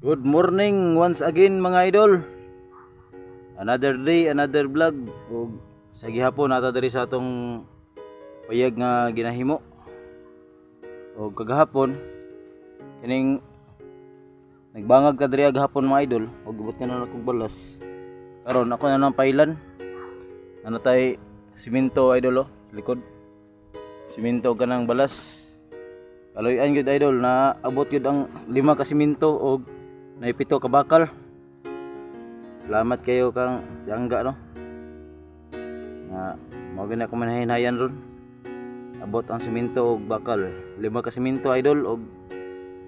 Good morning once again, mga idol. Another day, another vlog. Ug sa gihapon nata diri sa atong payag nga ginahimo. Og kagahapon kining nagbangag ka diri gahapon, mga idol, ug gibot ka na akong balas. Karon ako na nang pailan. Ano tay simento, idol, oh, likod. Simento kanang balas. Kaloy-an gyud, idol, na abot gyud ang lima ka simento og naipito ka bakal. Salamat kayo kang Tiangga, no. Na mao gani ako manahinayan ron. Abot ang simento og bakal. Lima ka simento, idol, og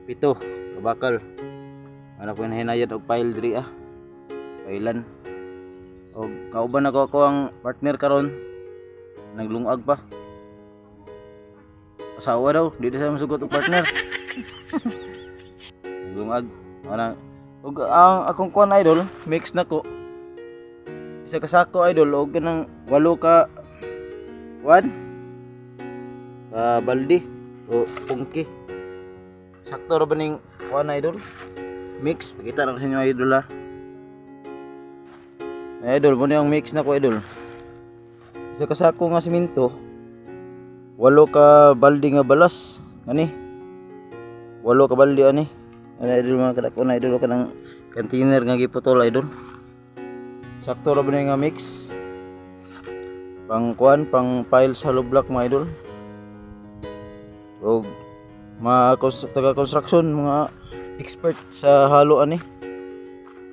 pito ka bakal. Ano ko hinayan og pile diri ah. Pailan. Og kauban ako ako ang partner karon. Naglungag pa. Asawa daw, di na siya masugot og partner. Naglungag. Ana og ang akong kuan, idol, mix na ko. Isa ka sako, idol, og kanang walo ka kuan ka baldi o pungki. Sakto ra ba ning kuan, idol? Mix, pakita na ko sa inyo, idol, ha. Ay, idol, mo ni ang mix na ko, idol. Isa ka sako nga simento, walo ka baldi nga balas. Ani? Walo ka baldi ani. Ano, idol, mga kadako na, idol, kanang container nga giputol, idol. Sakto ra ba ni nga mix? Pang kuan, pang pile sa hollow block, mga idol. Og mga taga construction, mga expert sa halo ani.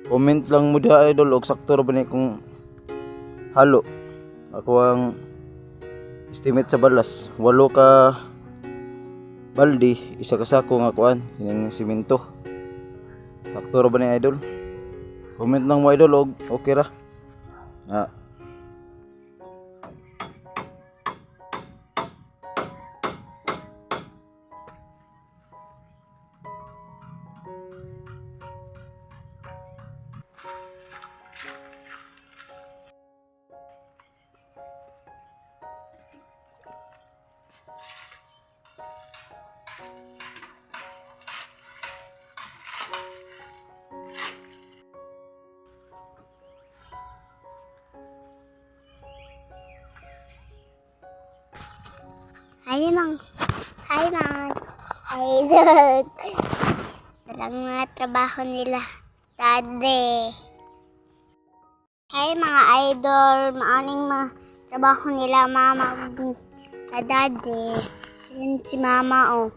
Comment lang mo diha, idol, og sakto ra ba ni kung halo. Ako ang estimate sa balas, walo ka baldi, isa ka sako nga kuan, kining simento. Sakto ra ba ni, idol? Comment lang mo, idol, og okay ra. Ah. Hi, mga idol. Ito lang mga trabaho nila. Daddy. Hi, mga idol, maaning mga trabaho nila mama ug daddy. Yun si mama, oh.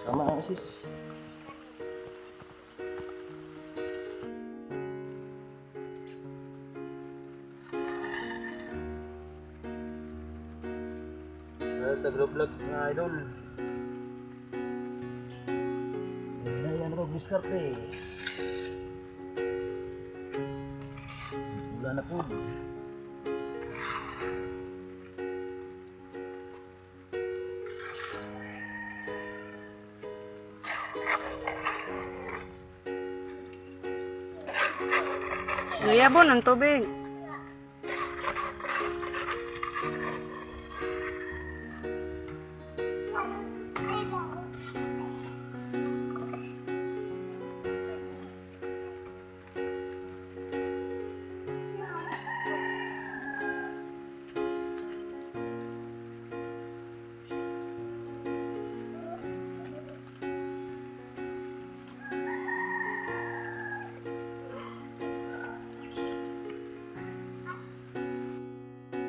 Tama na, sis. Tagro-vlog nga, idol. Ayan ako, diskarte. Wala na po. Gayabon ang tubig.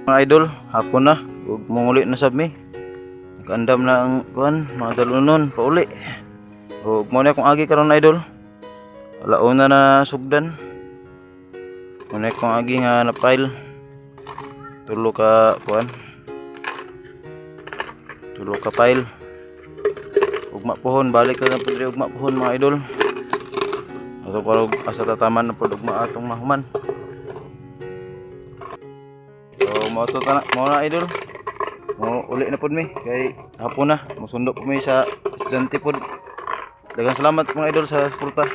Mga idol, hapon na. Ug manguli na sab mi. Nagandam na ang kuan, mga dalunon pauli. Ug mo na akong agi karon, idol. Alauna na sugdan. Mo na akong agi nga na pile. Tulo ka kuan. Tulo ka pile. Ugma pohon, balik na pud diri ugma pohon, mga idol. Ato parog asa tataman na pud ugma atong mahuman. So mo to tana, mo na, idol. Mo uli na pud mi kay hapon na, musundo pud mi sa estudyante pud. Daghang salamat, mga idol, sa suporta.